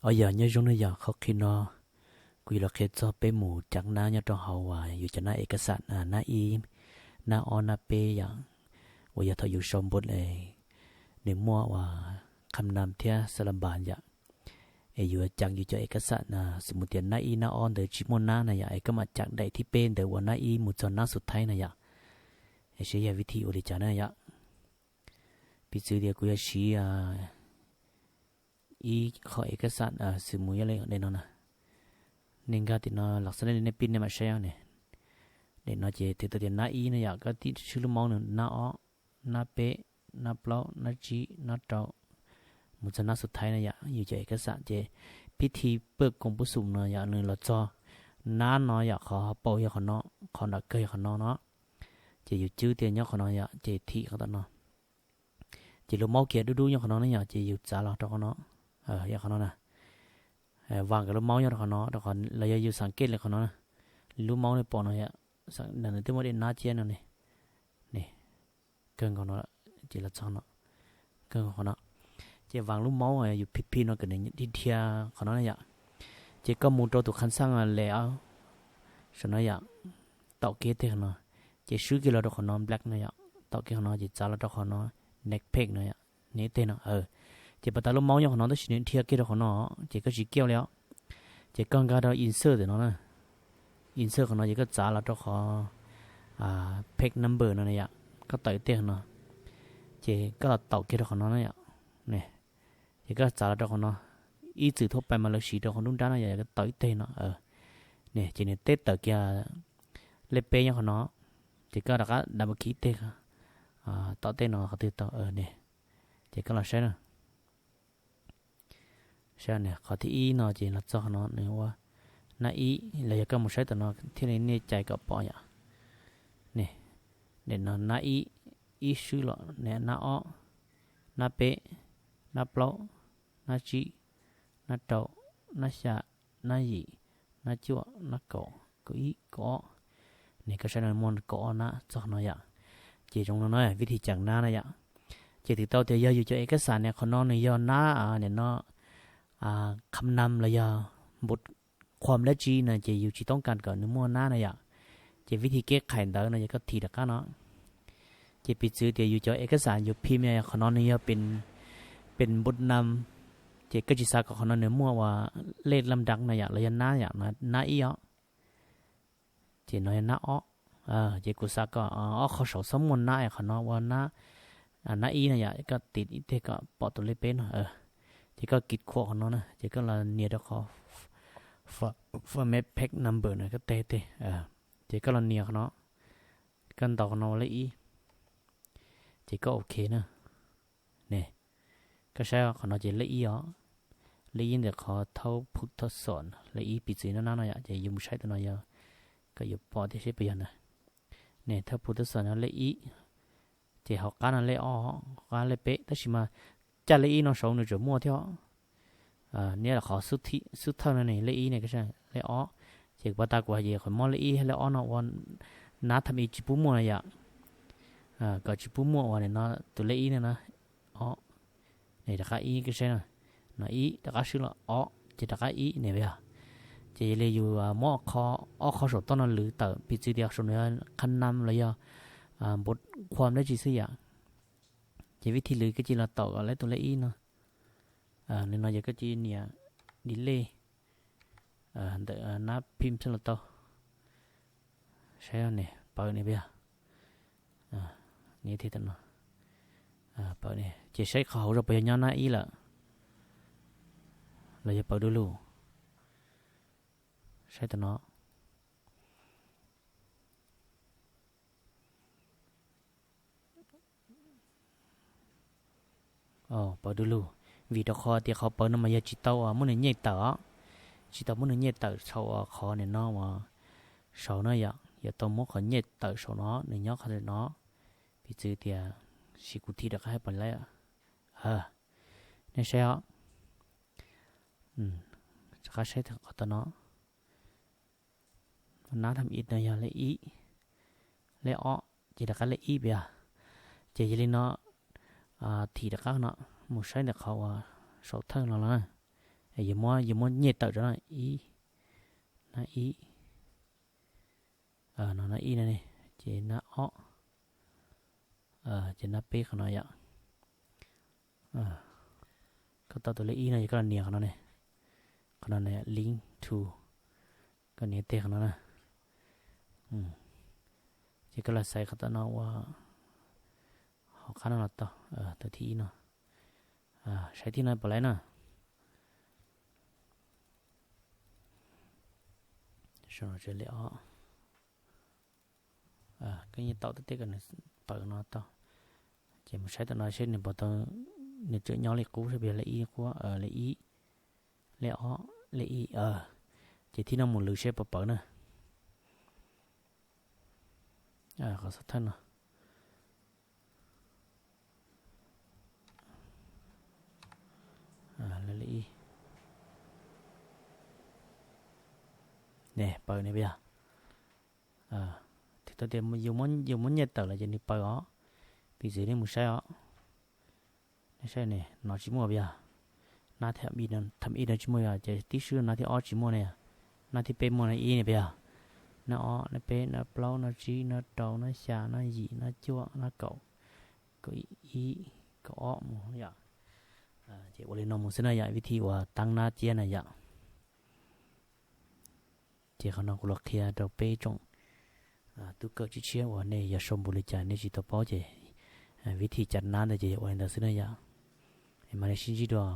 Ob yog nyob zoo na yom, qhov qhib no kuv yuav los qhia txog peb mus cav nab nyob rau hauv uas yus cov nab ev kas xam, nab ib, nab ob, nab peb yom, uas yog thaum yus sau npua, nws muaj uas kham nam thiab xa la npas yom, es yuav cav yus cov ev kas xam, xws mus tias nab ib nab ob ntawd tsis muaj nab na yom, es koj mam cav daim thib peb ntawd uas nab ib mus txog nab xus thaib na yom. Es saib yog vib thib ua li cas na yom. Piv txwv tias kuv yuav siv ib qho ev kas xam xws mus yog li daim no na. Nej nkag tim no los xab lej li nej pib nej mam saib ne. Daim no ces twb tau tias nab ib na yom, koj tib swb lub maub nws nab ob, nab peb, nab plaub, nab tsib, nab rau, mus txog nab xus thaib na yom, yus cov ev kas xam ces pib thi paj koom pub xum no yom, nws los txog nab no yom, qhov paus yog qhov no, qhov nram kawg yog qhov no no. Ces yus cwb tias nyob qhov no yom, ces thim qhov tom no. Ces lub maub kiag dub dub nyob qhov no ne yom, ces yus txav los rau qhov no, yog qhov no na. Vas nkawd lub maub nyob rau qhov no, rau qhov los yog yus xam kej li qhov no na. Lub maub nej pom no yom, nws twb muaj daim nab ciab no ne. Kawg nkaus no, ces los txog no, kawg nkaus qhov no. Ces vas lub maub yus phim phim no kom nws dhia dhia qhov no na yom. Ces koj mus rau tus kham xam le saum no yom, taum kiag tej qhov no, ces swb kiag los rau qhov no black no yom, taum kiag qhov no ces txav los rau qhov no next page no yom, next tej no. Ces pas tas lub maub nyob qhov no tab sis nws dhia kiag rau qhov no, ces koj tsis kiaj li os. Ces koj nkag rau insert no na. Insert qhov no ces koj txav los rau qhov page number no na yom, koj taum tej qhov no, ces koj los taum kiag rau qhov no na yom. Ces koj txav los rau qhov no, ib txwm thuaj pais mas lawv siv rau qhov nruab nrab no yom, koj taum ib teg no. Ne ces nws teb tawm kiag lej peb nyob qhov no, ces koj rov qab dam mus khi ib teg, tom tej no qhov twg tau ne. Ces koj los saib na. Saib qhov thib ib no ces los txog qhov no nws ua nab ib, los yog koj mus saib tom no thiaj li nej cais kom pom yom. Ne, daim no nab ib, ib swb los ne, nab ob, nab peb, nab plaub, nab tsib, nab rau, nab xya, nab yim, nab cuaj, nab kaum, kaum ib, kaum ob. Ne koj saib no muaj kaum ob nab txog qhov no yom. Ces zoo no na vib thib cav nab na yom. Ces twb tau tias yog yus cov ev kas xam ne qhov no nws yog nab, nim no kham nam los yog nput qhuam dab tsi no ces yus tsis toob kas kom nws muaj nab na yom. Ces vib thib keb qhais ntawd no ces koj thim rov qab no. Ces piv txwv tias yus cov ev kas xam yus phim qhov no nws yog pes nput nam, ces koj tsis xav kom qhov no nws muaj uas lej lam dam no yom, los yog nab yom, nab ib os. Ces no yog nab ob. Ces kuv xav kom ob qho saud txhob muaj nab, qhov no ua nab ib no yom, koj tim ib teg kom pom tus lej peb no. Ces koj kis khuam qhov no na, ces koj los nias rau qhov format page number no koj teg teg. Ces koj los nias qhov no, koj ntaus qhov no ua lej ib, ces koj ok na. Ne, koj saib qhov no ces lej ib os, lej ib ntawm qhov thawb phu thawb xom lej ib piv txwv no na no yom, ces yus mus saib tus no yog kom yus pom tias seb puas yog na. Ne thawb phu thawb xom no lej ib, ces hauv qab no lej ob, qab lej peb, tab sis mas caj lej ib no saud nws tseem muaj thiab. Niab los qhov xub thawj no ne lej ib ne, lej ob, ces kuv pas tas kuv hais ces qhov mob lej ib lej ob no ua nab tham ib tsis pub muaj na yom. Kom tsis pub muaj ua nim no tus lej ib no na. Ob, ne rov qab ib koj saib na, no ib rov qab swb los ob ces rov qab ib ne yog. Ces yog li yus muab ob qho saum toj no lwv tawm piv txwv tias saum no yog kham nam los yog nput qhuam dab tsi xwb yom. Ces vib thib lwv koj cia li los taum kom lawv tus lej ib no. Nim no ces koj cia li nias delete ntawm nab phim xwb los tau. Saib ne, pawv ne puas yog? Nias tig tam no, pawv ne, ces saib qhov hauv zog puas yog nyob nab ib lawm los yog pawv du lug. Saib tam no. Pawv du lug, vim rau qhov tias qhov pawv no mas yog tsis tau muab nws nyej tawm os, tsis tau muab nws nyej tawm saum qhov nim no uas saud na yom, yuav tau muab qhov nyej tawm saum no, nws nyob qhov no. Piv txwv tias sis kuv thim rov qab hais pom lawm. Nej saib os, rov qab saib qhov tau no. Nab tham ib no yog lej ib, lej ob ces rov qab lej ib puas yog? Ces yog li no, thim rov qab no, mus saib ntawm qhov uas saum thawj no los na. Yus muab, yus muab nyej tawm rau no ib, nab ib, no nab ib no ne, ces nab ob, ces nab peb qhov no yom. Koj tau tus lej ib no ces koj los nias qhov no ne, qhov no ne link to, koj nias tej qhov no na. Ces koj los xaiv qhov tom no ua hauv qab no los tau, tus thib ib no. Saib thib no pom lawm na. Lej ob, koj yeej tau tej kom nws pawm no tau. Ces mus saib tom no seb nws puas tau, nws tseem nyob li qub seb puas yog lej ib qub, lej ib, lej ob, lej ib. Ces thib no mus lwv seb puas pawm na. Qhov xov thawj no, lej ib, ne pawm ne puas yog? Thaum tias yus muab nyej tawm lawm ces nws pawm os. Piv txwv nej mus saib os, nej saib ne, no tsis muaj puas yog? Nab thib ib no tsis muaj yog, ces tib swb nab thib ob tsis muaj ne, nab thib peb muaj ne, ib ne puas yog? Nab ob, nab peb, nab plaub, nab tsib, nab rau, nab xya, nab yim, nab cuaj, nab kaum, kaum ib, kaum ob mus yom. Ces ua li no mus xwb na yom, vib thib uas tab nab ciab na yom. Ces qhov no kuv los qhia rau peb tsoom tub kawm tshiab tshiab uas nej yog sau npaum li cas nej tsis tau paub ces vib thib cab nab ntawd ces yog ua li ntawd xwb na yom. Mam li sib ntsib dua.